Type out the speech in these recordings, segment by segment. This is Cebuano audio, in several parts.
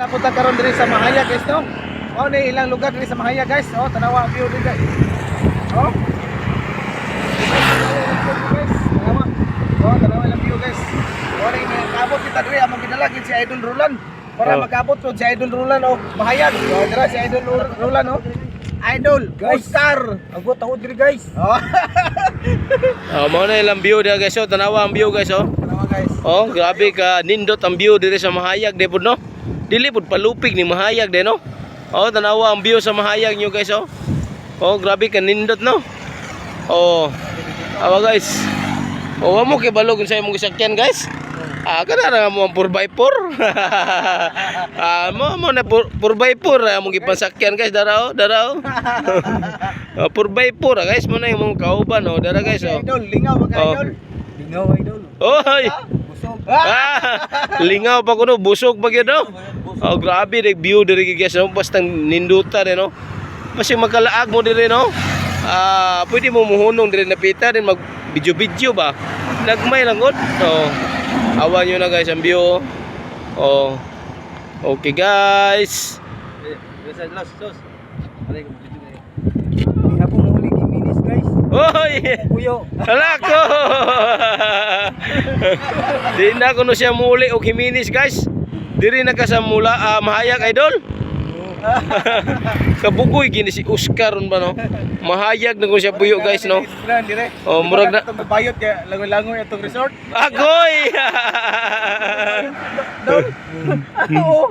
Napunta karon diri sa Mahayag, guys, no. Mao ni ilang lugar diri sa Mahayag, guys. Oh, tanawa ang view diri, guys. Oh. Guys, tanawa. Oh, tanawa ilang view, guys. Oh, ni kaabot kita diri, among gidala gid si Idol Roland. Para makaabot pod si Idol Roland og Mahayag. Oh, dira si Idol Roland, oh. Idol, Guys. Oscar. Agot ako diri, guys. Oh, Oh, mao na ilang view diha, guys, oh. Tanawa ang view, guys, oh. Tanawa, guys. Oh, grabe ka nindot ang view diri sa Mahayag di pud, no. Dili pud palupig ni Mahayag di, no. Oh, tanawa ang view sa Mahayag nyo, guys, oh. Oh, grabe ka nindot, no. Oh. Awa, guys. Oh, wa mo kay balog unsa imong gisakyan, guys. Ah, kana ra mo ang 4x4. Ah, mo mo na 4x4 among gipansakyan, guys, dara oh, dara oh. Oh, 4x4 ah, guys, mo na imong kauban, oh, dara, guys, oh. Idol, lingaw ba ka, Oh. idol? Lingaw, idol. Oy. Busog. Ah, lingaw pa kuno, busog pa gyud, no. Oh, grabe reg view diri, guys, no. Basta ninduta rin, no. Basta magkalaag mo diri, no. Ah, pwede mo muhunong diri na pita din mag video-video ba. Nagmay lang gud. Oh. Awa nyo na, guys, ang view, oh. Oh. Okay, guys. Di na po muli giminis, guys. Oy! Kuyo. Hala ko. Di na kuno siya muli og himinis, guys. Diri na ka sa mula Mahayag, idol. Kabugoy gini si Oscar ron ba, no? Mahayag na kuno siya puyo, guys, no. Dire. Oh, murag na- Itong bayot kaya langoy-langoy itong resort. Agoy. Oo.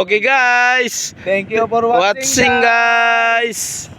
Okay, guys. Thank you for watching. Watching, guys.